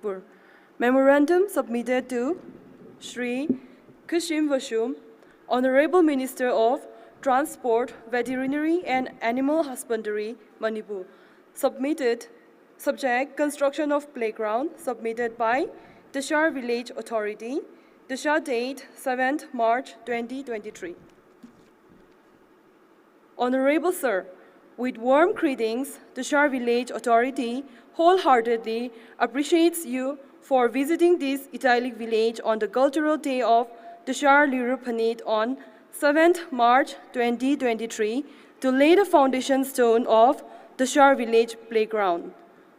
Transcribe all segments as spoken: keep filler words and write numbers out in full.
Manipur. Memorandum submitted to Shri Khashim Vashum, Honorable Minister of Transport, Veterinary and Animal Husbandry, Manipur. Submitted, subject, construction of playground, submitted by Dashar Village Authority, Dashar, date seventh March twenty twenty-three. Honorable Sir, with warm greetings, Dashar Village Authority wholeheartedly appreciates you for visiting this idyllic village on the cultural day of Dashar Luira Phanit on seventh March twenty twenty-three to lay the foundation stone of Dashar Village Playground.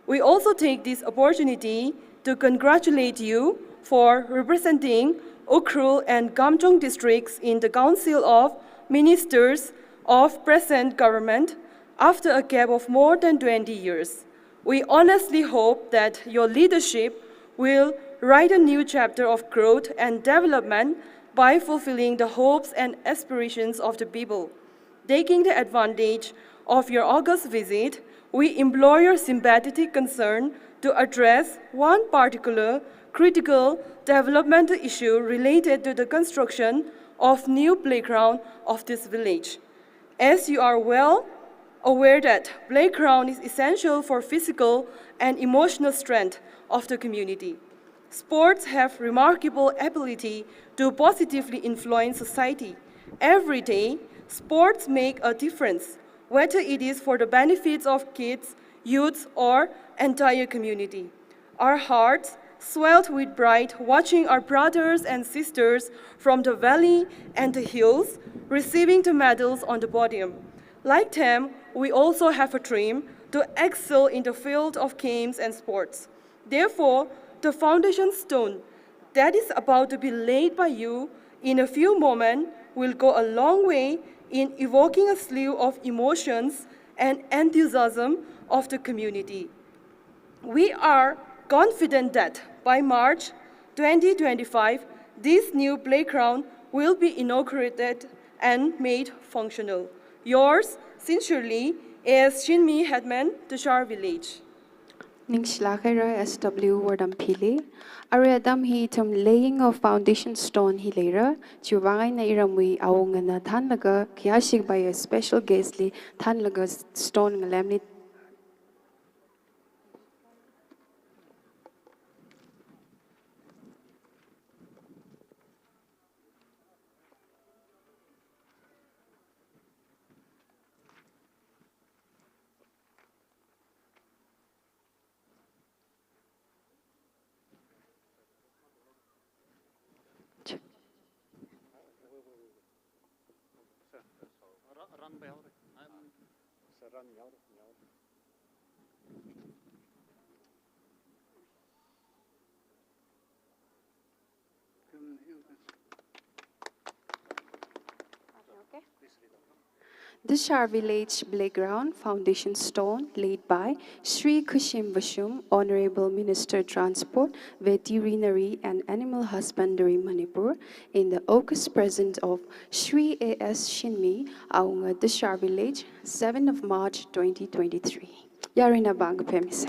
We also take this opportunity to congratulate you for representing Ukhrul and Kamjong districts in the Council of Ministers of present government after a gap of more than twenty years. We honestly hope that your leadership will write a new chapter of growth and development by fulfilling the hopes and aspirations of the people. Taking the advantage of your August visit, we implore your sympathetic concern to address one particular critical developmental issue related to the construction of new playground of this village. As you are well aware that playground is essential for physical and emotional strength of the community. Sports have remarkable ability to positively influence society. Every day, sports make a difference, whether it is for the benefits of kids, youths, or entire community. Our hearts swelled with pride watching our brothers and sisters from the valley and the hills receiving the medals on the podium. Like them, we also have a dream to excel in the field of games and sports. Therefore, the foundation stone that is about to be laid by you in a few moments will go a long way in evoking a slew of emotions and enthusiasm of the community. We are confident that by March twenty twenty-five, this new playground will be inaugurated and made functional. Yours sincerely, A S Shinmi, Headman, Dashar Village. Ningshilāk haira S W Wordampili. Arui atam hi ithum laying of foundation stone hi leira. Chiwuivang eina iramwui awungana thānlaga, khayāshi kapaiya special guest li thānlaga stone ngalemli. Dashar Village Playground Foundation Stone laid by Shri Khashim Vashum, Honorable Minister Transport, Veterinary and Animal Husbandry Manipur, in the august presence of Shri A S Shinmi, Awunga, Dashar Village, seventh of March twenty twenty-three. Yarina bang phemise.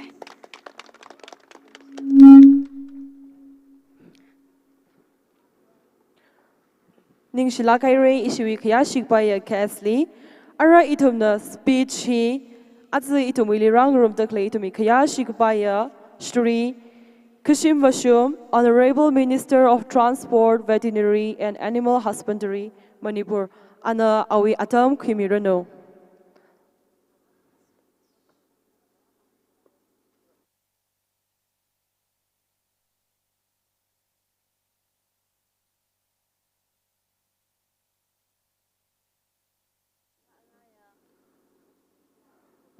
Ningshilāk haira ishiwui khayāshi kapaiya guest li. Arui ithumna speech hi, aja ithumwuili rāngarumda khalei ithumwui khayāshi kapaiya Shri Khashim Vashum, Honorable Minister of Transport, Veterinary and Animal Husbandry, Manipur, ana awui atam khuimiranu.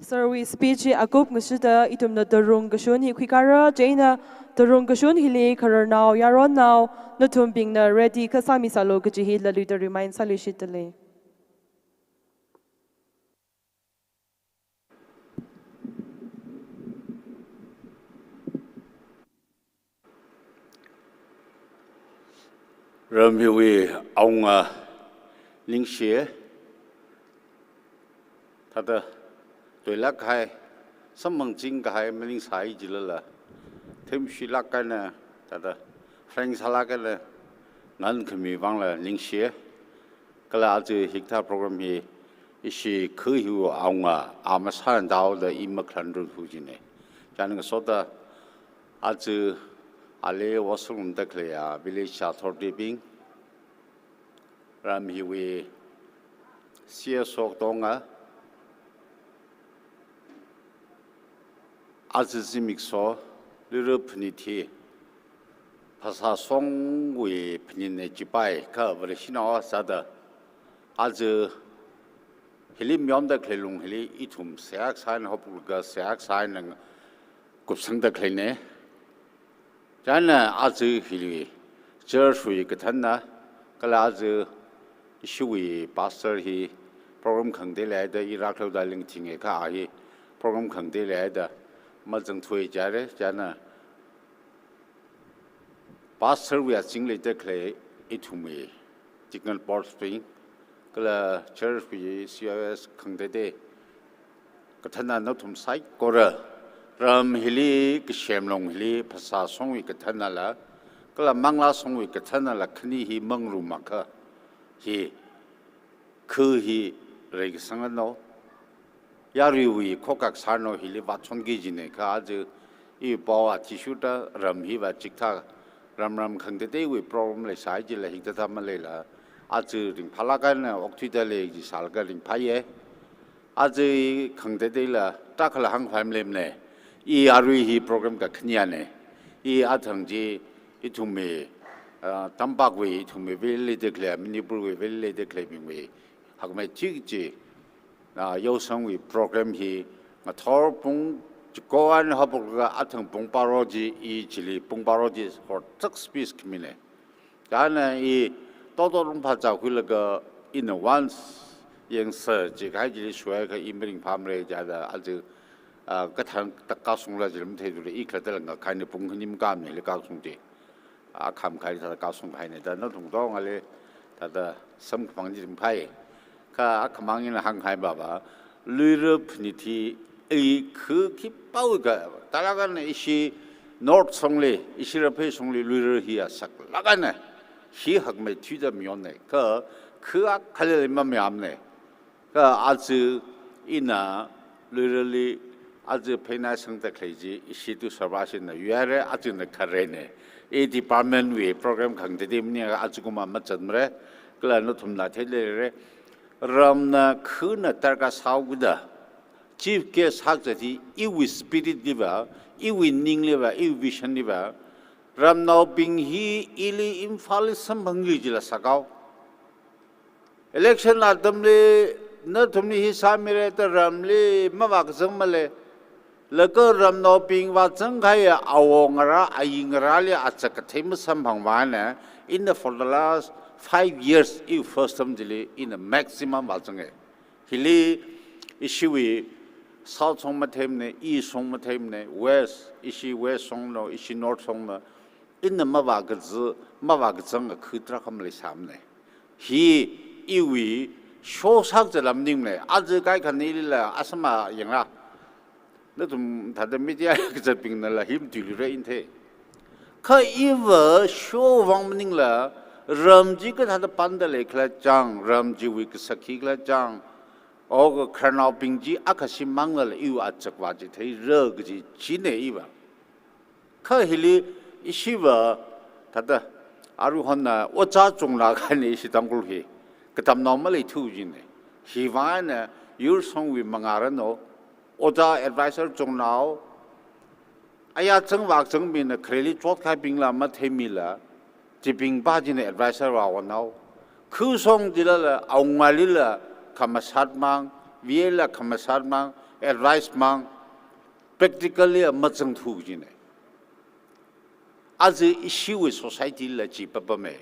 Sir wui speech hi akup ngashida ithumna tarung kashun hi khuikara, chieina tarung kashun hili khararnao, yaronnao, nathumbingna ready kasāmi sālu kaji hi laluida remind sāluishitdalei. Ramhiwui awunga ningshi, thāda toilāk kahai, samphangching kahai maningsai jilala, Themshilāk eina, thāda, frank sālāk eina, nganākhami vangla ningshi. Kala aja hikathā program hi, ishi kha hiwui awunga, a masāndaoda i makhalanrut hu jine. Chieina ngasoda, aja, ali washroom da khalei ya, village authority bing, ram hiwui C S O katonga, aja zimiksho, luira phanit hi, phasā shongwui phanitna jipai, kha Vareshinao sāda, aja hili mayonda khalei lung hili ithum seihā sāna, hopkhuilaga seihā sāna kupsangda khaleine. Chieina aja hili church wui kathānna, kala aja ishiwui pastor hi program khangatei leida i rākhaoda lingtinge kha a hi program khangatei leida mazangthui jire, chieina pastor wui azing leida khalei ithumwui deacon board bing, kala church wui C O S khangateitei kathānna nathum saikora, ram hili, kasem lung hili, phasā shongwui kathānnala, kala manglā shongwui kathānnala khani hi mangarumakha, hi, kha hi reikasang ano, yaruiwui khokak sāno hili vāchonki jine kha aja i pao athishurda ram hiva chikathā ram ram khangateiteiwui program leisai jila hikathā maleila, aja ringphālāk eina okthuida lei ji sālaga ringphāye. Aja khangateiteila, tākhala hāngkhavai malemne. I arui hi program kakhaneyane. I athang chi, ithumwui, ah, tampakwui, ithumwui valley da khalei, Manipurwui valley da khaleibingwui hakmeithui chi, ah, yaosangwui program hi, ngathor pung chiko eina haophoklaga athang pung baro chi, i chili pung baro chi, hor tak speech khamine. Chieina i toto lungphā chākhuilaga ina once yangsa jikahai chili shuiakha i maringphāmare jida aja, ah, kathāng tak kasungla jila matheithura, i khalatta langa kahaina pung khani makamne hili kasung chi. Ah, kham kahai thāda kasung kahaine da nathum katongali thāda samkaphang chi ringphāi. Kha akhamang ina hāngkahai baba, luira phanit hi, i kha khipāwui kha, tālāk eina ishi North shongli, ishi Raphei shongli luira hi asaklāk eina, hi hakmeithuida mayonne, kha, kha akhalili mamayāmne. Kha aja ina luirali aja pheina sangda khalei chi, ishi tu sarvasina yuire, ajana kharene. I department wui program khangateitei maningakha aja kuma mazatmare, kala nathumna theileire. Ramna khana darkar sāhaoda, chief guest hakzat hi iwui spirit liva, iwui ning liva, iwui vision liva, ramnaobing hi ili Imphalli samphangki jila sākhao. Election atamli nathumli hi sāmire da ramli mavākazang male. Laga ramnaobing vāzangkahaiya awo ngarā, ayi ngarāli achak kathei masamphangmane, in the, for the last five years, i first term chili ina maximum vāzange. Hili ishiwui South shong matheimane, East shong matheimane, West, ishi West shongno, ishi North shongno, ina mavākaza-, mavākazang akha tarākha maleisāmane. Hi iwui show sākazat maningne, aja kaikhana ilila asama yangra. Nathum thāda media kazatbingnala hi matuilura ina thei. Kha iva show vang maningla, ram chi kathāda panda leikhala chang, ram chiwui kasak khikhala chang, o khararnaobing chi akha shim manglala iwui achak vāchitheira kaji chine iva. Kha hili ishiva thāda aruihon ojā chungna kahaine ishi Tangkhul hi. Katamnao maleithu jine. Hivang eina yurshongwui mangā rāno, ojā advisor chungnao, aya zangvākazang mina khareli chotkahaibingla matheimila, chibing pa china advisor vāonao. Khuishong chilala, awungalila khamashatmang, vila khamashatmang, advice mang, practically a mazangthu jine. Aja ishiwui society la chi papame.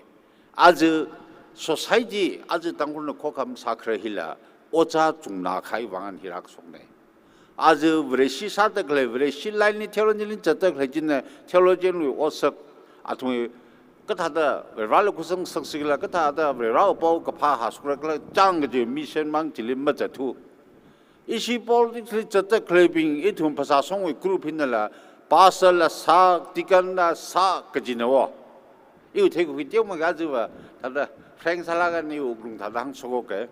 Aja society, aja Tangkhulna khokham sākhare hila, ojā chungna kahai vang hi rākashokne. Aja Vareshi sāda khalei, Vareshi line li theology li zatda khalei china, theologian wui otsak, athumwui kathāda Vareli khuisang saksila, kathāda Varewui pao kaphā hāshokra khala chang kaji mission mang chili mazathu. Ishi politics li zatda khaleibing, ithum phasā shongwui group hinala, Pastor la sā, deacon la sā kajina wo. Iwui theikakhui teomeikha aja va, thāda, frank sālaga ni wuklung thāda hāngshok ke.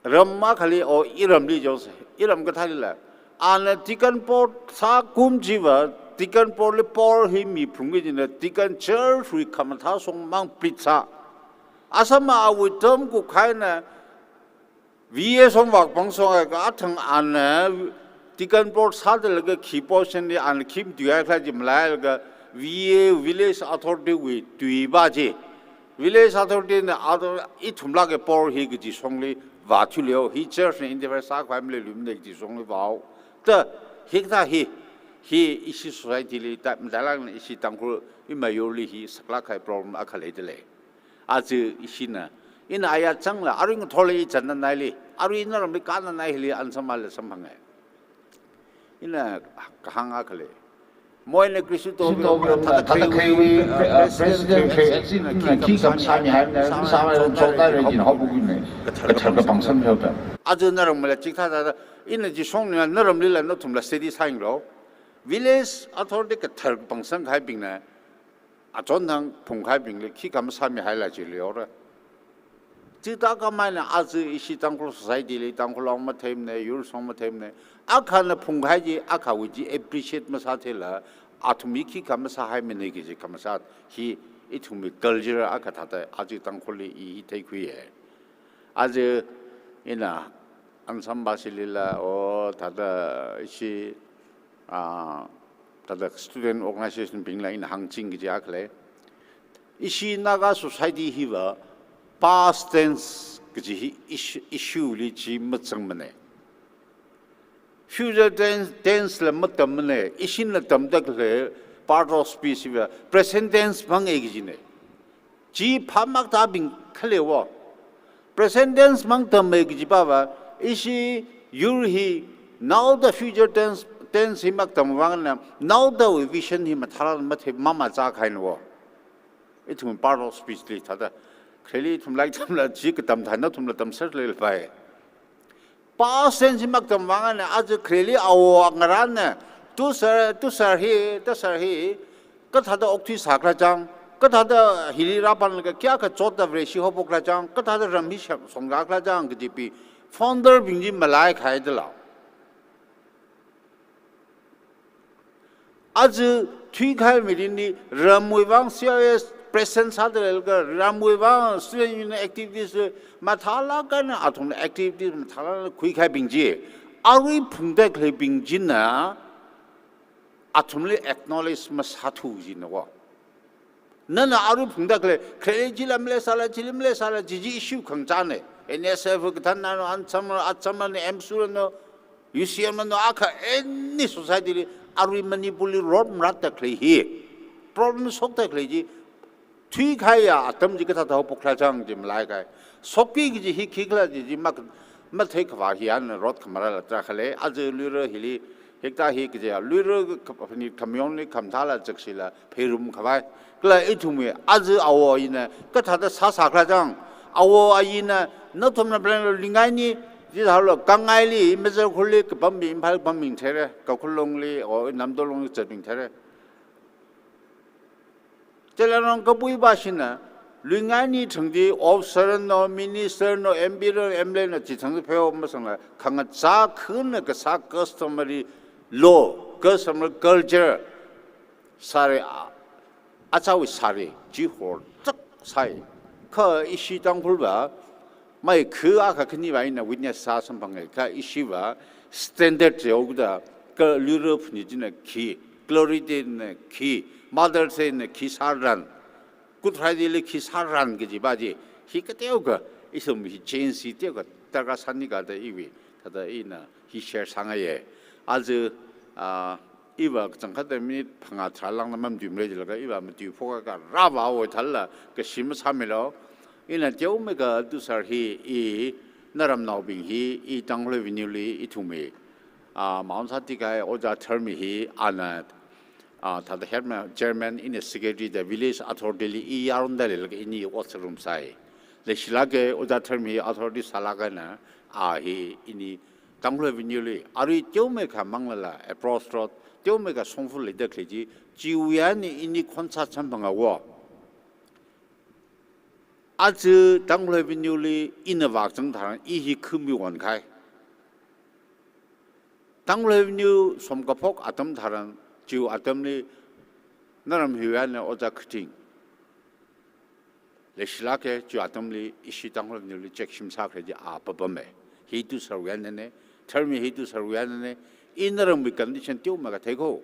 Ram akhali, o, iramli jose, iram kathālila. Ana deacon board sākum chiva, deacon board li power hi miphung kajina, deacon church wui khamathā songmang pit sā. Asama awui term kukhaina, V A songvak pang song ka athang ana deacon board sāda laga khi portion li ana khi matuiakhala chi malailaga V A, village authority wui tui ba chi. Village authority na author-, ithumla ke power hi kaji songli vāthuileo, hi church na interfere sākhavai maleilui mane kaji songli vāo. Ta, hikathā hi, hi ishi society li ta, matailak na ishi Tangkhul imayurli hi saklak kahai problem akha leidalei. Aja ishina, ina aya changla, arui ngathorli i chānnanaili, arui naramli kānnanaili ansama la samphanga. Ina kahāng akha lei. Moina Kristu to Kristu to thāda thāda khaiwui, uh, president khaiwui, ina khi khamsāmi haimana, sāma chotda rei jin haopu kuina, kathar kapangsang haoda. Aja naramla chikathā thāda, ina chi songna naramlila nathumla study sāyanglu. Village authority kathar kapangsang kahaibingna, achonthang phungkahaibingli khi khamsāmi haila chi leora. Chithākhamei eina aja ishi Tangkhul society li, Tangkhul long matheimana, yur song matheimana, akhana phungkahai chi, akhawui chi appreciate masātheila, athum hi khi khamasāhaimana kaji khamasā hi ithumwui culture akha thāda aja Tangkhulli i hi theikhuiya. Aja ina ansam basilila, o, thāda ishi, ah, thāda student organization bingla ina hāngching kaji akha lei. Ishi Naga society hiva past tense kaji hi issue, issue li chi mazangmana. Future tense, tense la matammana, ishina tamda khalei part of speech hiva present tense mang e kajina. Chi phamak tabing khalei wo. Present tense mang tamme kaji pava, ishi yur hi naoda future tense, tense hi maktam vangna, naoda wui vision hi mathālak mathei mamachā kahaina wo. Ithum part of speech li thāda, khalei ithum like tamla chi katam thāna ithumla tamser leilapai. Past tense hi maktam vangna, aja khalei awo ngarānna, tusār, tusār hi, tusār hi, kathāda okthui sākhala chang, kathāda hili rāpanlaga kayākha chotda Vareshi haophokhala chang, kathāda ram hi shap songkakhala chang kaji pi founder bing chi malaikhai dala. Aja thuikahai mirinli ramwui vang C I S president sāda leilaga, ramwui vang student union activities mathālak eina athumna activities mathālak eina khuikahaibing chi, arui phungda khaleibing china athumli acknowledge masāthu jina wo. Nana arui phungda khalei, khalei chila maleisāla, chili maleisāla, chi chi issue khangachāna. N S F kathānna no, Ancham, Acham ni, M S U no, U C M no, akha any society li, arui Manipur li rot maratda khalei hi, problem shokda khalei chi, thuikahaiya atam chi kathāda haophokhala chang chi malaikhai. Shokki kaji hi khikhala chi chi mak, matheikhavā hi ana rot khamarāla tarākha lei, aja luira hili, hikathā hi kajiya, luira kha-, phanit khamayonli khamathāla chakshila pheirum khavai. Kala ithumwui aja awo ayina kathāda sāsākhala chang, awo ayina nathumna plan lo lingai ni, jithalo kangaili, Mazar Khul li kapambing, Imphal pambing theira, Kakhullung li, o Namdolong li zatbing theira. Chila nong kapui bashina, luingai ni thangdi officer no, minister no, M P no, M L A no, chi thangdi pheo masangla, khangachā khana kasā customary law, customary culture, sāra, a, achāwui sāra, chi horchak sai. Kha ishi Tangkhul va, mai khu akha khani va ina witness sā samphanga, kha ishiva standard te okda, kha luira phanit china khi, Glory Day na khi, Mother's Day na khi sāran, Good Friday li khi sāran kaji va chi, hi kateokha, ithum hi change hi teokha darkar sāni kajida iwui, thāda ina hi share sāngaiya. Aja, ah, iva kachangkhatta minute phangā tharā langna mamatuimara jilaga iva matuiphok akha rāva oi thālala kashi masāmilo. Ina teomeikha tusār hi i naramnaobing hi i Tangkhul Avenue li ithumwui, ah, Mount Sati kahai Ojā Tharmi hi ana, ah, thāda head ma-, chairman ina secretary da village authority li i yaronda leilaga ini ot sārum sai. Leishilāka Ojā Tharmi hi authority sālāk eina, a hi ini Tangkhul Avenue li, arui teomeikha manglala, approach road, teomeikha shongfa leida khalei chi, chiwui eina ini khonsā champhanga wo. Aja Tangkhul Avenue li ina vāzang tharan, i hi khumi won khai. Tangkhul Avenue shomkaphok atam tharan, chiwui atamli, naram hiwui eina ojā khating leishilāka, chiwui atamli ishi Tangkhul Avenue li check shim sākhalei chi a papame. Hi tusharwui einane, tharmi hi tusharwui einane, i naramwui condition teomeikha theikho.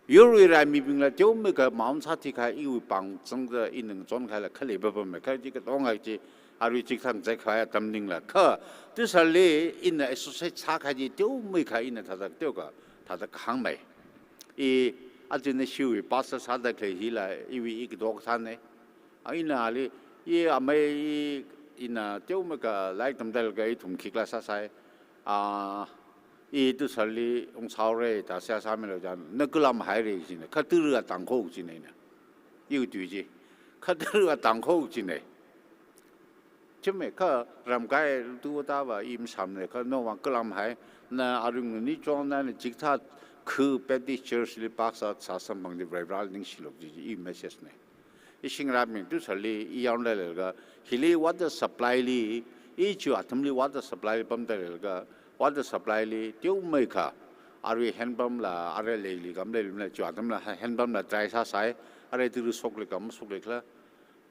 Yurwui raimibingla teomeikha maun sāthi khai iwui pāng zangda ina ngachon khaila khalei papame, kha chi katonga chi, arui chikthang zai khai atam maningla. Kha tusharli ina associate sākahai chi teomeikha ina thāda teokha, thāda kahāngmei. I, aja nashiwui pastor sāda khalei hila, iwui i katok thane. A, ina ali, i amei i, ina teomeikha lairik tamda khalei ithum khikla sāsai. A, i tusharli ungsāhaora da seihā sāmilu chieina, na kalam haira jina, kha tara tangkho jina ina. Iwui tui chi. Kha tara tangkho jina. Chumme, kha ramkai tu tava i masāmane, kha nawui vang kalam hai, na arui nguni chongnana chikathā khu Baptist Church li pāksa sā samphang di Varivarali ningshilo kaji i message ne. Ishi ngarābing tusharli i yaonda leilaga, hili water supply li, i chiwui atamli water supply li pamda leilaga, water supply li teomeikha, arui hand pump la, arui leili kam leilumla, chiwui atamla hand pump la try sāsai, arui tara shokli kam shokli khala.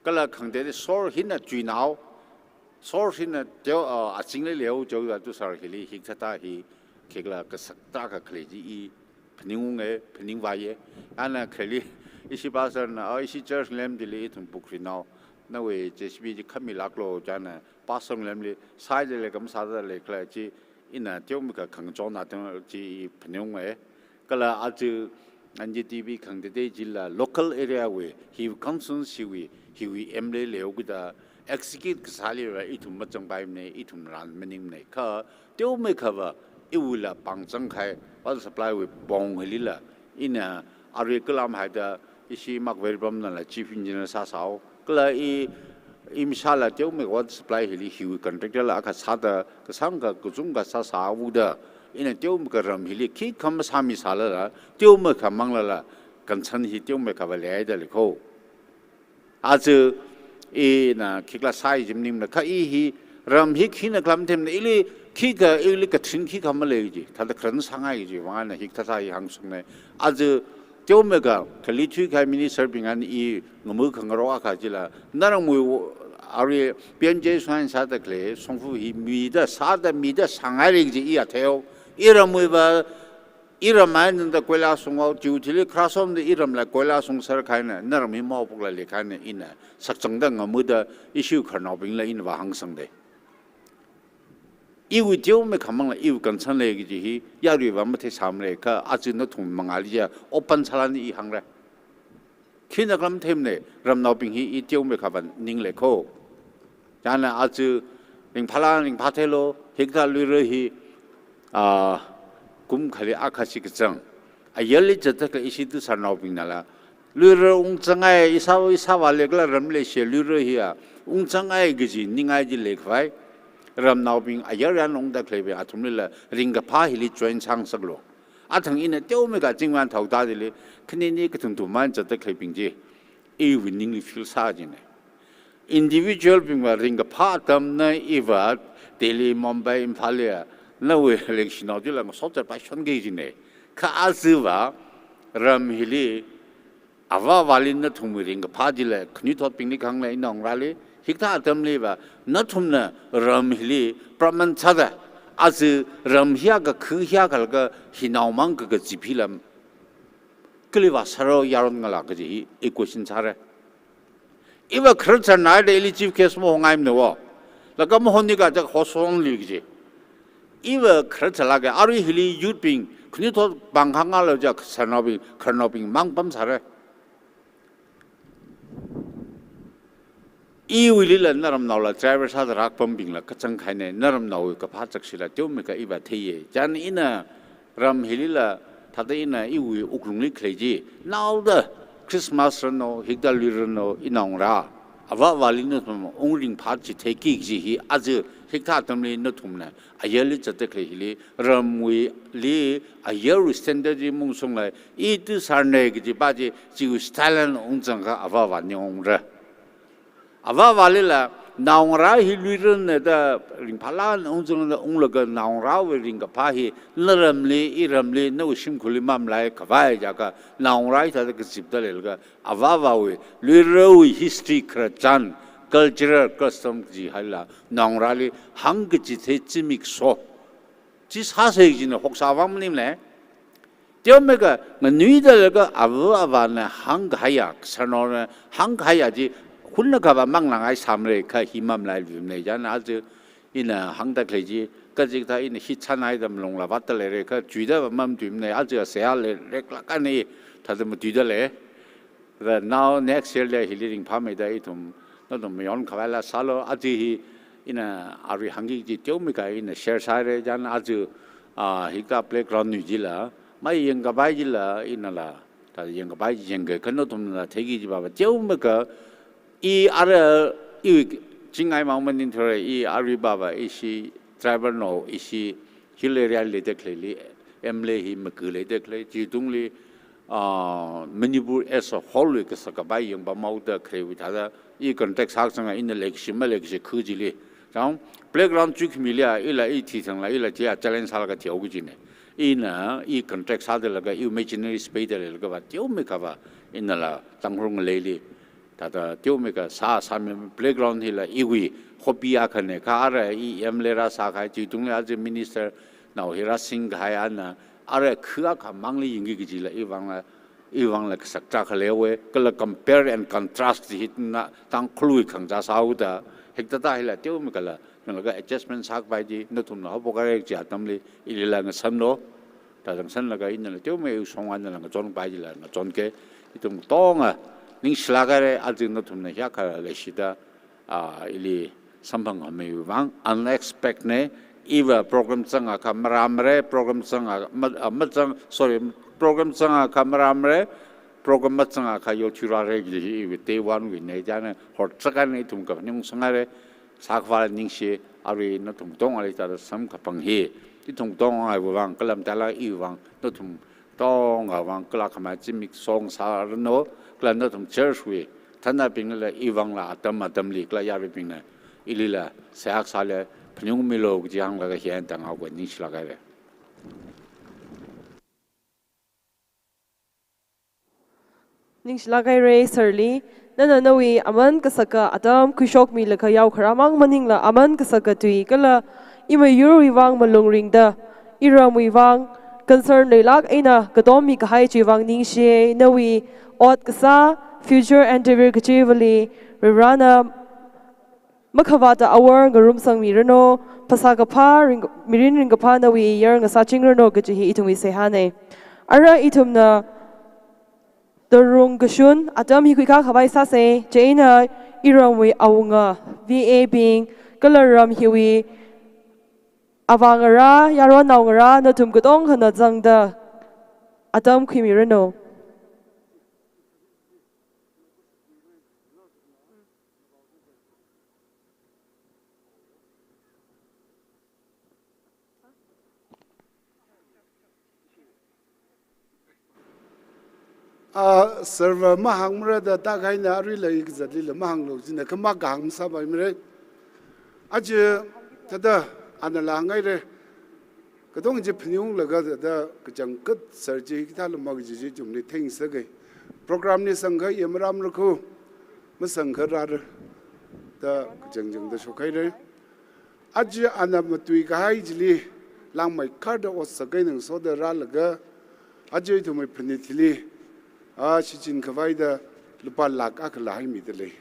Kala khangatei sor hina chuinao, sor hina teo, uh, azingli leo jao da tusharli hili hikathā hi khikla kasak tarākha khalei chi i phaningunge, phaningvāye. Ana khalei ishi pastor na, uh, ishi church lemli ithum pukrinao, nawui JCB chi khamilāklo chieina pastor lemli sāda lei kam sāda lei khala chi ina teomeikha khangachon atam chi i phaningunge. Kala aja NJTB khangatei chila local area wui, hiwui constituency wui, hiwui MLA leo kida execute kasāli ra ithum mazangpaimane, ithum ran maningmane. Kha teomeikhava iwuila pāng zangkahai water supply wui pong hilila, ina arui kalam haida ishi Makvei Rebamnala chief engineer sāsao. Kala i, i masāla teomeikha water supply hili hiwui contractor la akha sāda kasāngkha kachungkha sāsāhaoda, ina teomeikha ram hili khikha masāmisālala, teomeikha manglala, concern hi teomeikhava leihaida leikho. Aja ina khikla sāi jim maningmana, kha i hi ram hi khina khala matheimana, ili khikha, ili kathin khikha malei ji, thāda kharan sāngai ji, vang eina hikathā hi hāngshungne. Aja teomeikha khalei thuikahai minister bing eina i ngamukhangarok akha chila, naramwui arui PMJAY sāda khalei shongfa hi mida, sāda mida sāngaira kaji i atheo. Iramwuiva, iram eina da koila shunghao, chiwui thili kharasomda iramla koila shungser kahaina, naram hi maopokla leikahaina, ina sakzangda ngamuda ishi khararnaobingla ina vāhāngsangde. Iwui teomeikha mangla iwui concern lei kaji hi yaruiva matheisāmara, kha aja nathum mangāli ya open sālani i hāngra. Khina khala matheimana, ramnaobing hi i teomeikhava ningleikho. Chieina aja ringphāla ringphātheilu, hikathā Luira hi, ah, kum khali akha shikazang. Ayarli zatda khalei ishi tusharnaobingnala, Luira ungzangai, ishāva, ishāvā leikhala ram leishi Luira hiya ungzangai kaji ningai chi leikhavai. Ramnaobing ayar eina ungda khaleibing athumlila ringkaphā hili join sāngasaklu. Athang ina teomeikha chingwan thao tādili, khanini kathum thum man zatda khaleibing chi iwui ningli feel sā jine. Individual bingva ringkaphā atamna iva Delhi, Mumbai, Imphal ya, nawui leikashinao chila ngasot zatpai shonki jine. Kha ajava ram hili avāvali nathumwui ringkaphā chila khanuithotbingli kahāngla, inaongarāli, hikathā atamliva nathumna ram hili praman sāda, aja ram hiya kakhu hiya khalaka hinaomang kakaziphila kali vāsāra yaron ngalā kaji hi i question sāra. Iva khararchan naida ili chief guest mahongaimana wo. Laga mahoni kaja hosongli kaji. Iva khararchan laga arui hili youth bing, khanuithot bang hāngalo ja sharnaobing, khararnaobing mang pamsāra. Iwuilila naramnaola driver sāda rakpambingla kachangkhaina, naramnaowui kaphā chakshila teomeikha iva theiya. Chieina ina ram hilila, thāda ina iwui wuklungli khalei chi, naoda Christmas ranu, hikathā Luira ranu, inaongarā, avāvali nathum ungringphā chitheiki kaji hi aja Hikathā atamli nathumna ayarli zatda khalei hili, ramwuili ayarwui standard chi maungshunglei, i tu sārna kaji pa chi, chiwui style eina ungzangakha avā avā ningungra. Avā avālila, naongarā hi luirana da ringphālāk eina ungzangda unglaga naongarāwui ringkaphā hi, naramli, iramli, nawui shimkhurli mamalai khavai jiakha, naongarā hithāda kazipda leilaga, avā avāwui, luirawui history khararchan, cultural custom kaji haila, naongarāli hāngkachithei zimiksho. Chi sāsa kajina hoksā vang maningmana. Teomeikha nganuida leilaga avā avāna hāngkahaiya, sārnaona hāngkahaiya chi, hunna kha va manglāngai sāmara kha hi mamalailuimana chieina aja ina hāngda khalei chi, kachikathā ina hi chānhaida malung la vātda leira kha, chuida va mamatuimana, aja seihā leireklāk eina thāda matuida lei. Thāda now next year li hili ringphāmeida ithum, nathum mayon khavaila sālu, aja hi ina arui hāngki kaji teomeikha ina share sāhaira, chieina aja, ah, hikathā playground wui chila, mayangkapai chila, inala, thāda yangkapai chi yangakha nathumla theiki kaji pa va, teomeikha, i ara, i chingai mang maningthura, i arui pa va, ishi tribal nao, ishi hill area li leida khaleili, M L A hi maga leida khalei, chitungli, ah, Manipur as a whole wui kasā kapai yangpamhaoda khaleiwui thāda, i context hakzanga ina leikashi maleikashi khu chili. Chang, playground chuikhamili a, ila i thithangla, ila thia challenge sālaga thihaoki kajina. Ina, i context sādalaga, i imaginary space da leilaga va, teomeikha va, inala, Tangkhul ngaleili. Thāda teomeikha sā, sāmi playground hila iwui hobby akhana kha ara i M L A rāsākahai chitungli aja minister nao hi rāsingkahai ana ara khu akhamangli yangki kajila iwui vangla, iwui vangla kasak tarākha leihaowa, kala compare and contrast hina Tangkhulwui khangachā sāhaoda, hikathā hila teomeikhala, nalaga adjustment sākapai chi, nathumna haophok haira kaji atamli, ilila ngasāmlu. Thāda ngasānlaga inala teomeikha shong eina ngachonpai chila ngachonki, ithum katonga ningshilāk haira, aja nathumna hiyākha leishida, ah, ili samphangkhameiwui vang, unexpected na, iva program zangakha marāmara, program zanga, ma, ah, mazang, sorry, program zangakha marāmara, program mazangakha yothui rāra kaji hi iwui day one wuina chieina horchak eina ithum kaphaning sanghaira, sākhavā ningshi, arui nathum katongali thāda samkaphang hi, ithum katongawui vang, kala matailāk iwui vang, nathum katongawui vang, kala khamei zimiksho sāranu, kala nathum church wui thānabingla iwui vangla atam atamli, kala yaruibingna ilila seihā sāla phaningungmilu kaji hānglaga hi eina tānghaoga, ningshilāk haira. Ningshilāk haira sir li, nana nawui aman kasaka atam khuishokmilaga yaokharā mang maningla aman kasaka tui kala imiyurwui vang malung ringda, iramwui vang concern leilāk eina katom mikahai chiwui vang ningshi, nawui ot kasā, future endeavor kachivali, Varivarana makhavāta awor ngarumsangmiranu, phasā kaphā, ring-, mirin ringkaphā nawui yar ngasāchingranu kaji hi ithumwui seihāna. Ara ithumna tarung kashun atam hi khuikakhavai sāsa, chieina iramwui awunga, V A bing, kala ram hiwui avā ngarā, yaron nao ngarā, nathum katongkhana zangda atam khuimiranu. Ah, sir va mahāngmara da tākahaina, aruila i kazatlila mahānglu jina, kha makahāng masāpaimara. Aja thāda anala hānghaira. Katong chi phaningunglaga thāda kachangkhat sir chi hikathā lama kaji chi ithumli theingasaka. Program li sangkha i marāmara kho, masangkha rāra da kachangchangda shokhaira. Aja ana matuikahai chili langmeikharda ot sākahai ngasoda rālaga, aja ithumwui phanit hili, ah, shichin khavaida lupā lakh akhala haimida lei.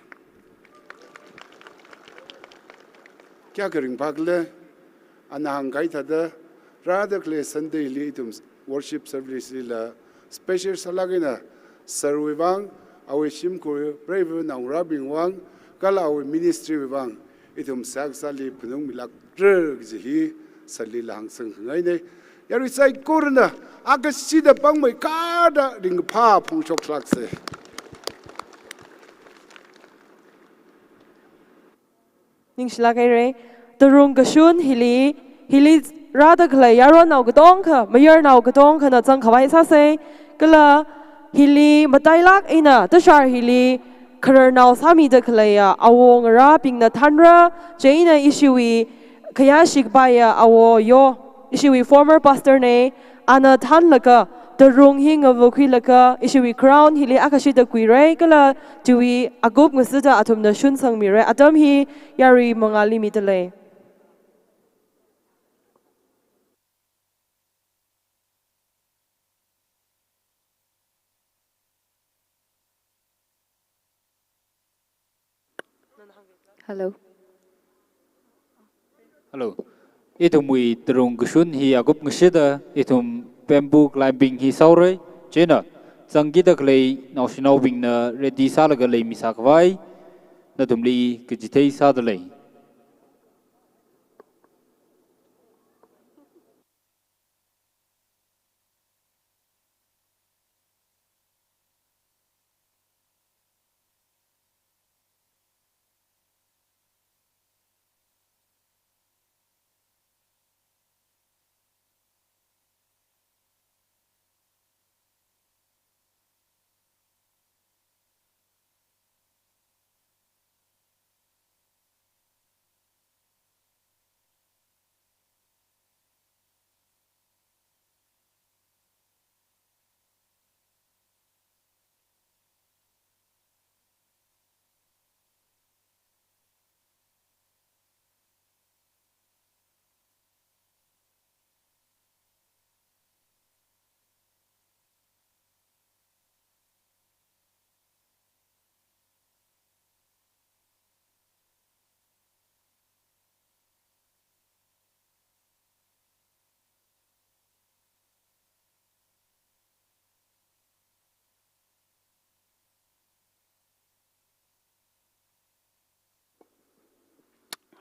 Kayākha ringphākhala, ana hāngkahai thāda, rāda khalei Sunday li ithum worship service lila special sālāk eina sir wui vang, awui shimkhur preiva naongarābing vang, kala awui ministry wui vang, ithum seihā kasāli phaningungmilākra kaji hi sir lila hāngsangkhangaina. Yarui saikorana akashida pāngmeikharda ringkaphā phongshok sālāksa. Ningshilāk haira. Tarung kashun hili, hili rāda khalei yaronnao katongkha, mayarnao katongkhana zangkhavai sāsei. Kala hili matailāk eina, tashar hili khararnao sāmida khaleiya awo ngarābingna thānra, chieina ishiwui khayāshi kapaiya awo Yo, ishiwui former pastor nei, ana thānlaga, tarung hi ngavakhuilaga, ishiwui crown hili akashida khuirai, kala chiwui akup ngasida athumna shunsangmirai. Atam hi yarui mangāli midalei. Hello. Hello. Ithumwui tarung kashun hi akup ngashida, ithum bamboo climbing hi sāurai. Chieina, zangkida khalei naoshinaobingna ready sālaga leimi sākhavai, nathumli kachithei sādalei.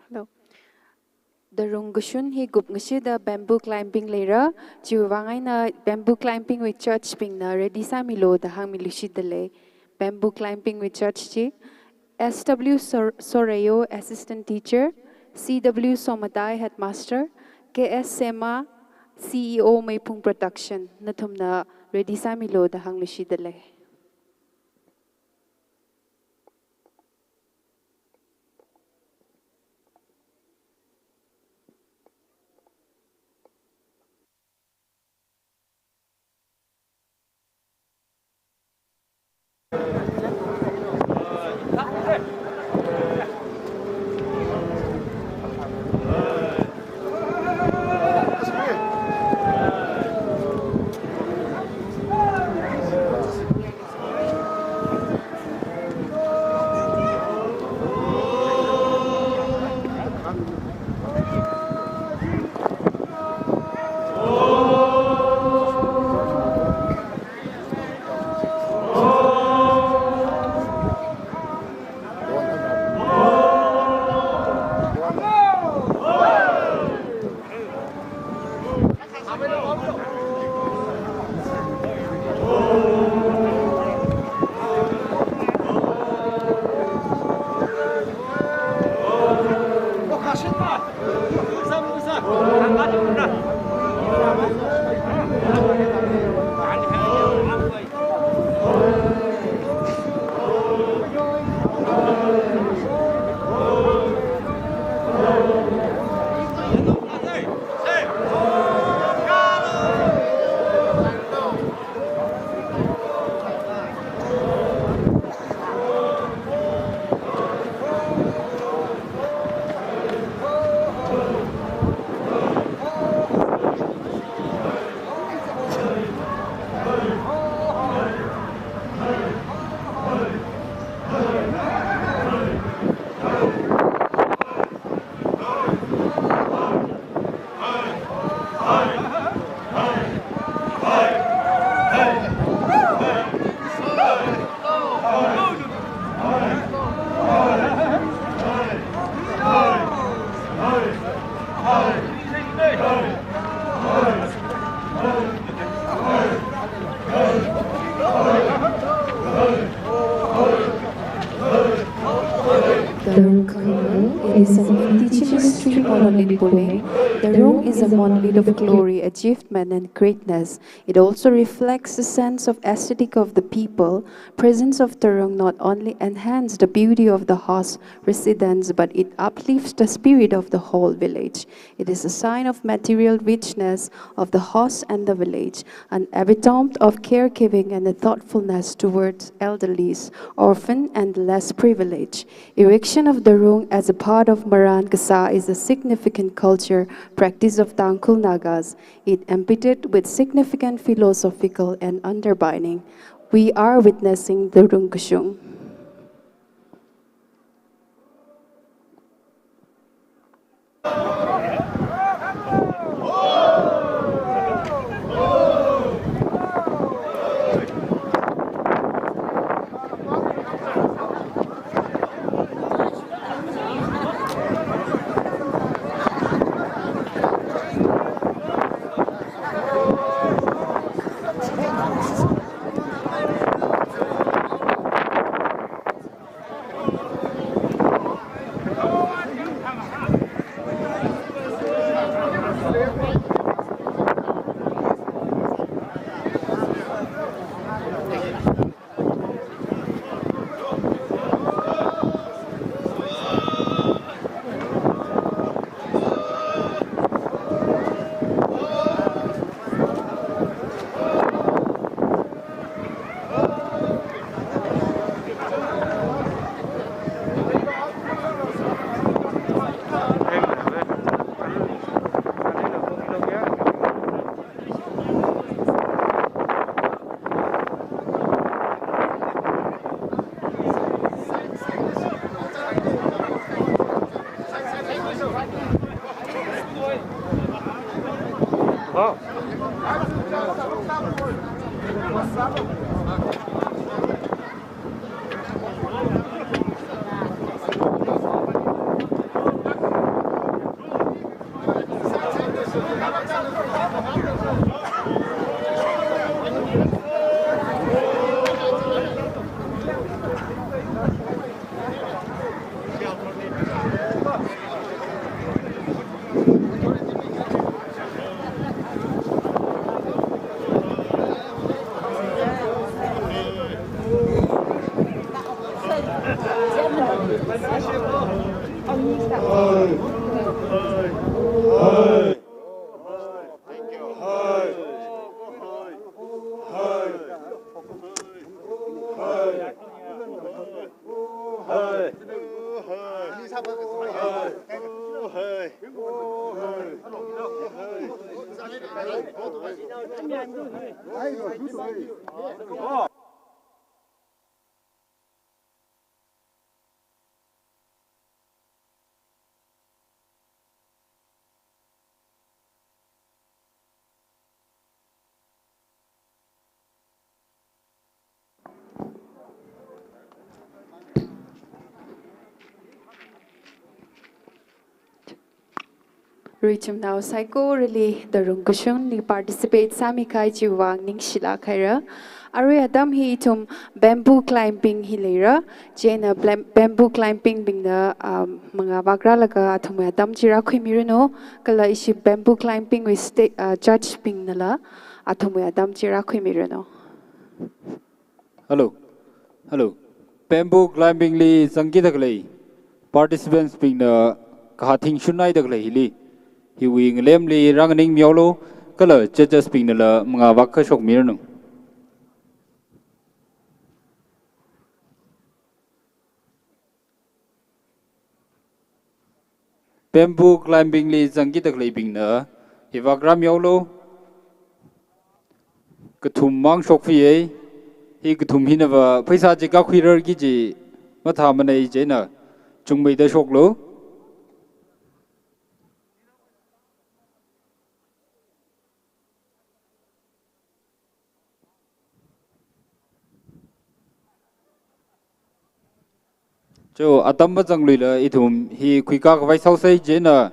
Hello. Tarung kashun hi kupngashida bamboo climbing leira, chiwui vang eina bamboo climbing wui judge bingna ready sāmilu da hāngmiluishidalei. Bamboo climbing wui judge chi, S W Sor-, Soreyo, Assistant Teacher, C W Somatai, Headmaster, K S Sema, C E O Meiphung Production, nathumna ready sāmilu da hāngluishidalei. Tarung khangarong, it is an indigenous tree Monolith Puleng. The Rung is a monolith of glory, achievement, and greatness. It also reflects the sense of aesthetic of the people. Presence of the Rung not only enhance the beauty of the host residents, but it uplifts the spirit of the whole village. It is a sign of material richness of the host and the village, an epitome of caregiving and the thoughtfulness towards elderlies, orphan, and the less privileged. Erection of the Rung as a part of Maran Kasa is a significant culture practice of Tangkhul Nagas. It embedded with significant philosophical and underpinning. We are witnessing the Rung Kashung. Richumnao saikorali the Rung Kashungli participate sāmikahai chiwui vang ningshilāk haira. Arui atam hi ithum bamboo climbing hi leira. Chieina blam-, bamboo climbing bingna, um, mangā vākrālaga athumwui atam chi rākhuimiranu. Kala ishi bamboo climbing wui sta-, uh, judge bingnala athumwui atam chi rākhuimiranu. Hello. Hello. Bamboo climbing li zangkida khalei participants bingna kahā thingshunhaida khalei hili, hiwui ngalemli rānganingmihaolu, kala judges bingnala mangā vākashokmiranu. Bamboo climbing li zangkida khaleibingna hi vākrāmihaolu. Kathum mang shokfiyei. Hi kathum hinava pheisā chi kakhuirarki kaji mathāmanei, chieina chungmeida shoklu. Cho, atam mazangluila ithum hi khuikā khavai sāhaosei, chieina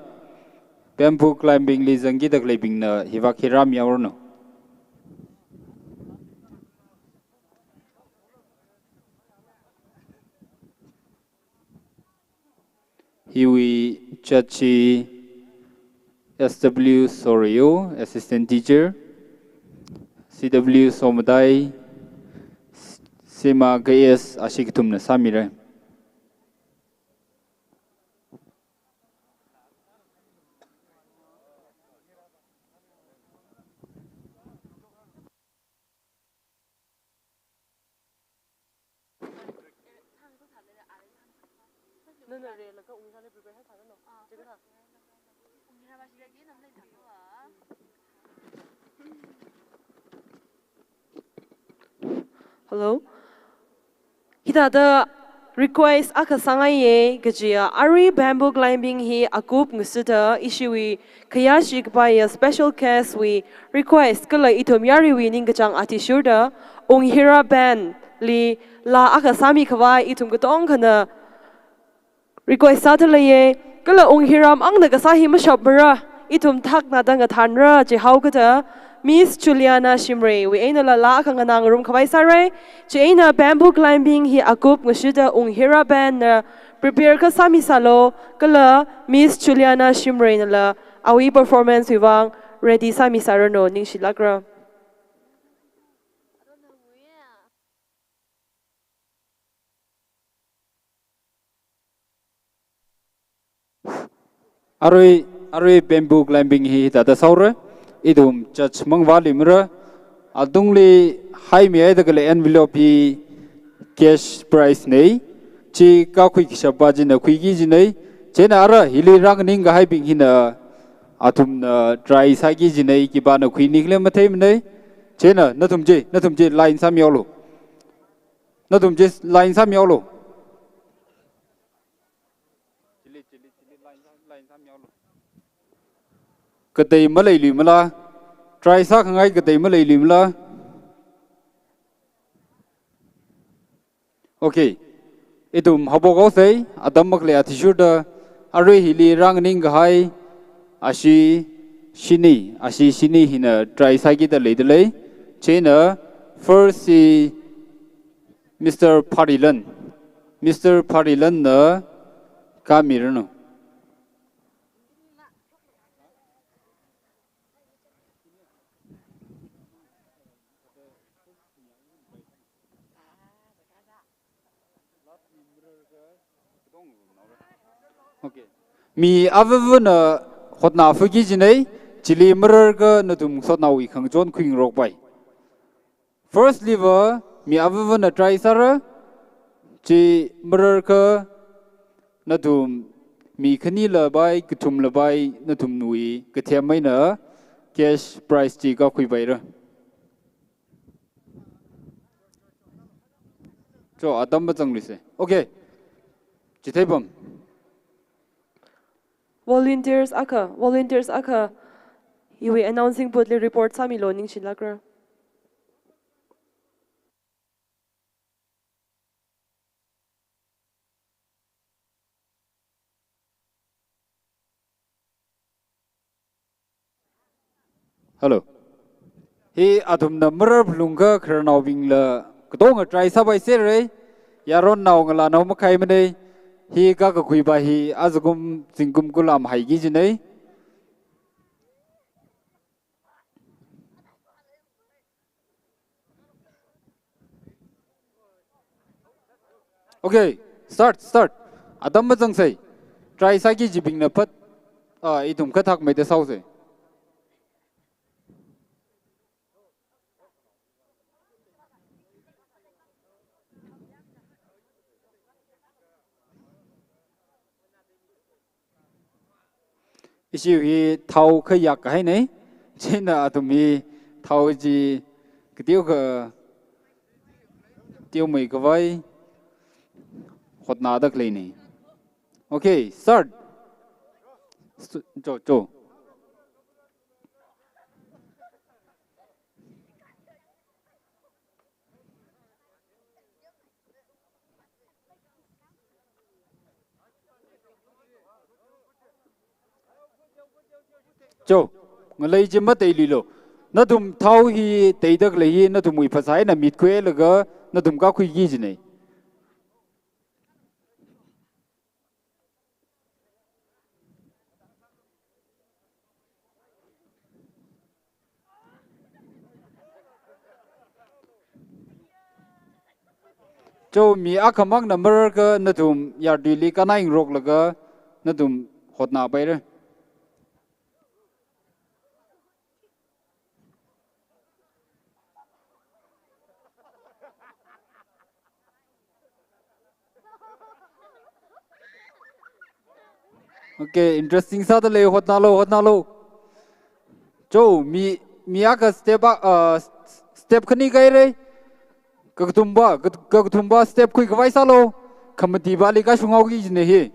bamboo climbing li zangkida khaleibingna hi vākhuirāmihaoranu. Hiwui judge chi S W Soryu, Assistant Teacher, C W Somadai, Sema K S, ashi kathumna sāmira. Hello. Hithāda request akha sāngaiya kajiya, arui bamboo climbing hi akup ngasāda ishiwui khayāshi kapaiya special guest wui request kala ithum yaruiwui ningkachāng athishurda Unghira Band li laa akha sāmi khavai ithum katongkhana request sāda leiya. Kala Unghira mangna kasā hi mashapmara, ithum thaknada ngathānra jihaokada Miss Juliana Shimray wui einala laa akha nganāngarum khavai sāra. Chieina bamboo climbing hi akup ngasāda Unghira Band na prepare akha sāmi sālu, kala Miss Juliana Shimray nala awui performance wui vang ready sāmi sāranu, ningshilākra. Arui, arui bamboo climbing hi hithāda sāhaora. Ithum judge mang vāluimara. Atungli haimihaida khalei envelope hi cash prize na. Chi kakhui kashapa china khuiki kajina. Chieina ara hili rānganing kahaibing hina athumna try sāki kajina, khipāna khuini khala matheimana. Chieina nathum chi, nathum chi line sāmihaolu. Nathum chi line sāmihaolu. Katei maleiluimala? Try sākhangai katei maleiluimala? Okay. Ithum haophok haosa, atam makhalei athishurda, arui hili rānganing kahai, ashi shini, ashi shini hina try sākida leida lei. Chieina first hi Mister Pharilan. Mister Pharilan na kamiranu. Okay. Mi avāvana hotnāphalungki kajina, chili mararkha nathum sotnaowui khangachon khuingarokpai. First li va mi avāvana try sāra, chi mararkha nathum mi khanila pai, kathumla pai, nathumwui kathem eina cash prize chi kakhuipaira. Cho, atam mazangluisa. Okay. Chitheipam. Volunteers akha, volunteers akha, iwui announcing booth li report sāmilu, ningshilākra. Hello. Hi athumna marar phalungkha khararnaobingla katonga try sāpai serra. Yaronnao ngalānao makhaimana. Hi kakakhuipa hi ajakum zingkum kulam haiki kajina. Okay, start, start. Atam mazangsa. Try sāki kajibingna phat, ah, ithum kathakmeida sāhaosa. Ishiwui hi thao khayak kahaina, chieina athum hi thao chi kateokha teomeikhavai hotnāda khaleina. Okay, start. St-, cho, cho. Cho, ngalei chi mateiluilu. Nathum thao hi teida khalei hi nathumwui phasā eina mit khuilaga nathum kakhuiki kajina. Cho mi akhamangna mararkha nathum yartuili kanai ngaroklaga nathum hotnapaira. Okay, interesting sādalei, hotnalo, hotnalo. Cho, mi, mi akha step a, uh, step khani kahaira. Kakathumva, ka, kakathumva step khuikhavai sālo. Khamatipali kashunghaoki kajina hi.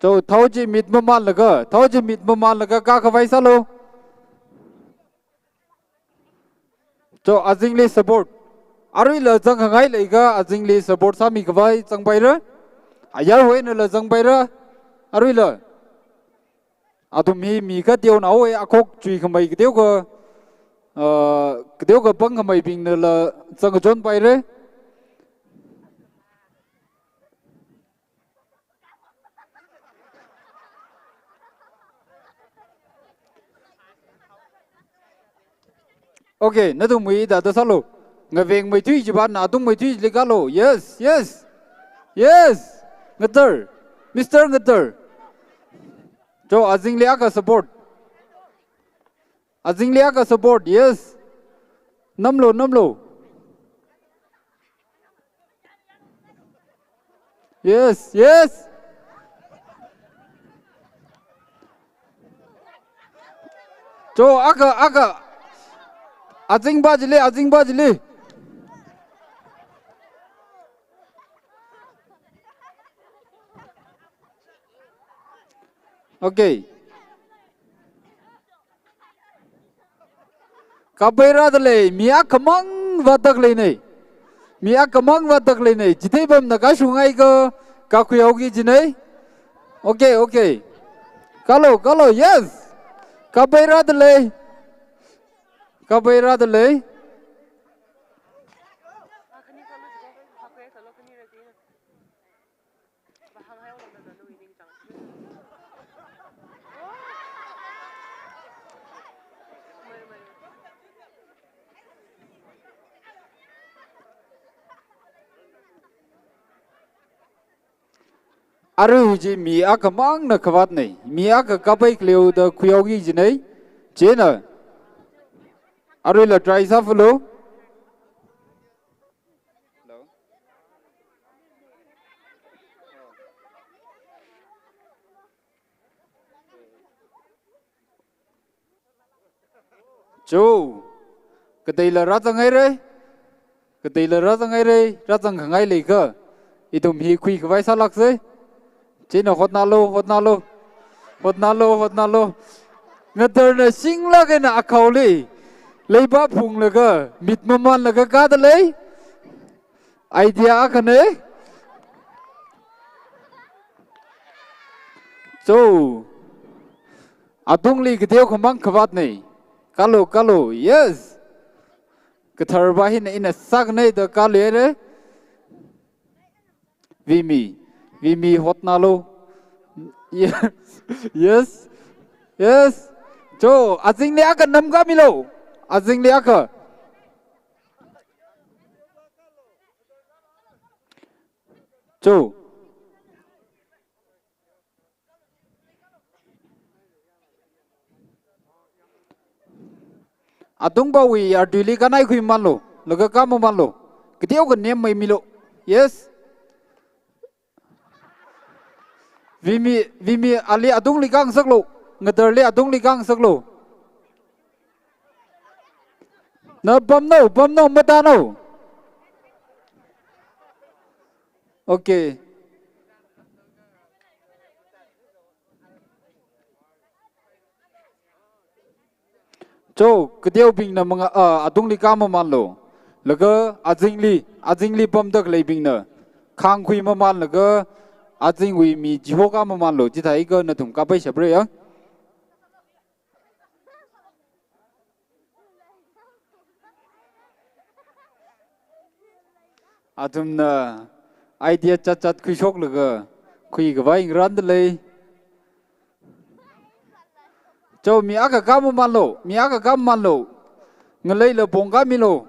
Cho, thao chi mit mamanlaga, thao chi mit mamanlaga kakhavai sālo. Cho, azingli support. Aruila zangkhangai leikha azingli support sāmikhavai zangpaira. Ayarwui einala zangpaira. Aruila. Athum hi mi kateonaowui akhok chuikhamei kateokha, uh, kateokha pangkhameibingnala zangkachonpaira. Okay, nathumwui thāda sālo. Ngavengmeithui chiva na athummeithuili kalo. Yes, yes. Yes. Ngatar. Mister Ngatar. Cho, azingli akha support. Azingli akha support, yes. Namlo, namlo. Yes, yes. Cho, akha, akha. Azingva chili, azingva chili. Okay. Kapai rādalei, mi akhamang vātak leinei. Mi akhamang vātak leinei. Chithei pamna kashunghaikha, kakhuihaoki kajinei. Okay, okay. Kalo, kalo, yes. Kapai rādalei. Kapai rādalei. Arui chi mi akhamangna khavātnei, mi akha kapai khaleoda khuihaoki kajinei, chieina aruila try sāfalo. Cho, kateila rāzanghaira, kateila rāzanghaira, rāzangkhangai leikha, ithum hi khuikhavai sālāksei. Chieina hotnalo, hotnalo, hotnalo, hotnalo. Ngatarna shinglāk eina akhaoli leiva phunglaga, mit mamanlaga kādalei. Idea akhanei. Cho, atungli kateokhamang khavātnei. Kalo, kalo, yes. Kathar va hina ina sākhanei da kalo haira. Vimi, Vimi hotnalo. Yes, yes, yes. Cho, azingli akha namkhamilo. Azingli akha. Cho. Atungvawui yartuili kanai khuimamanlo, laga kamamanlo. Kateokha nemmeimilo. Yes. Vimi, Vimi ali atungli kangasaklo. Ngatarli atungli kangasaklo. Na pamno, pamno, matāno. Okay. Cho, kateobingna manga, ah, atungli kamamanlo. Laga azingli, azingli pamda khaleibingna khangkhui mamanlaga azingwui mi chiho kamamanlo. Chithākha nathum kapai shapra ya. Athumna idea chatsat khuishoklaga khuikhavai ngarāndalei. Cho, mi akha kamamanlu, mi akha kamamanlu. Ngaleila pongkāmilu.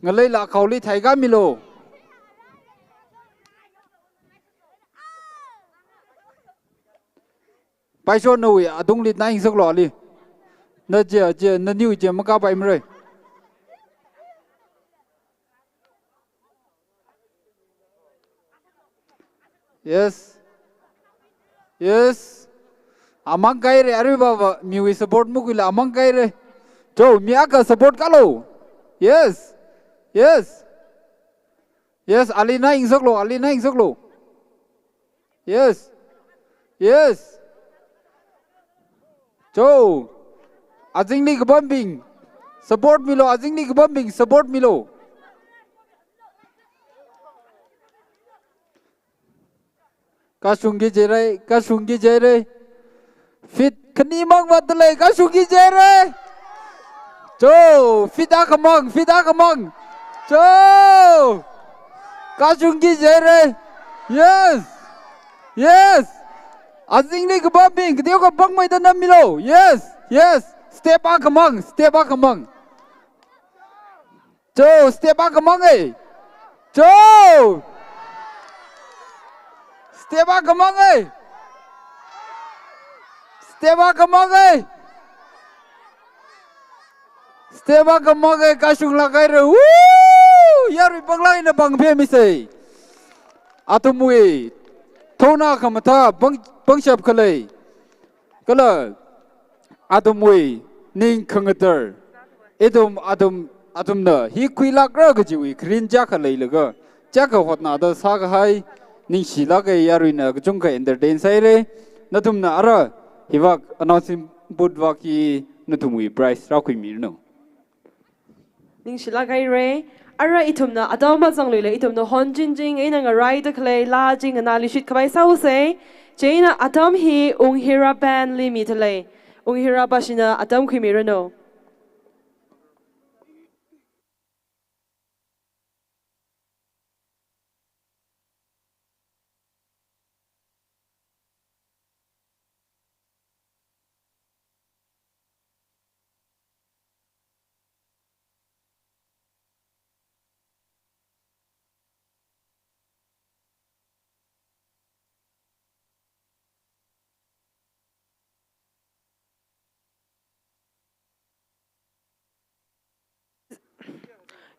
Ngaleila akhaoli theikāmilu. Paisho nawui atungli na ingsaklu ali. Na je, je, naniwui je makāpaimara. Yes. Yes. Amang kahaira, aruiva miwui support makhuila amang kahaira. Cho, mi akha support kālu. Yes. Yes. Yes, ali na ingsaklu, ali na ingsaklu. Yes. Yes. Cho. Azingli kapambing. Support milu, azingli kapambing, support milu. Kashungki jihaira, kashungki jihaira. Feet khanimang vātdalei, kashungki jihaira. Cho, feet akhamang, feet akhamang. Cho. Kashungki jihaira. Yes. Yes. Azingli kapambing, kateokha pangmeida nammilu. Yes. Yes. Step akhamang, step akhamang. Cho, step akhamang e. Cho. Step akhamang e. Step akhamang e. Step akhamang e, kashunglāk haira. Woo! Yarui panglāk eina pangphemisa. Athumwui thona khamathā pang, pangshap khalei. Kala athumwui ning khangatar. Ithum athum, athumna hi khuilākra kajiwui kharing chiyākha leilaga, chiyākha hotnada sākahai, ningshilāka, yaruina kachungkha entertain sāhaira. Nathumna ara hivāk announcing booth vāk hi nathumwui prize rākhuimiranu. Ningshilāk haira. Ara ithumna atam mazangluila ithumna hon chinching eina ngaraida khalei laa chi nganāluishit khavai sāusa. Chieina atam hi Unghira Band li midalei. Unghira pāshina atam khuimiranu.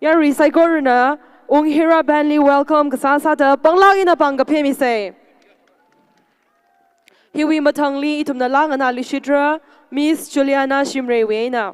Yarui saikorana Unghira Band li welcome kasā sāda panglāk eina pangkapheimisa. Hiwui mathangli ithumna laa nganāluishitra Miss Juliana Shimreiwui eina.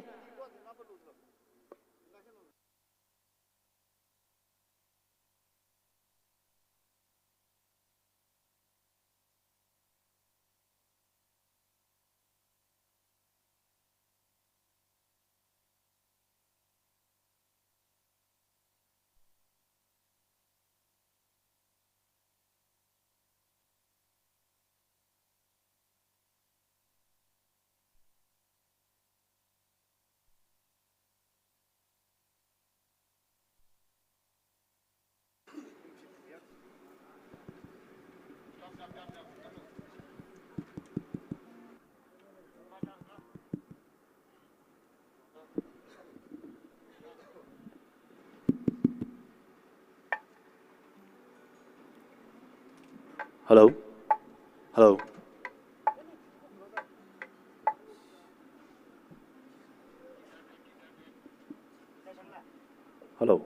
Hello? Hello? Hello?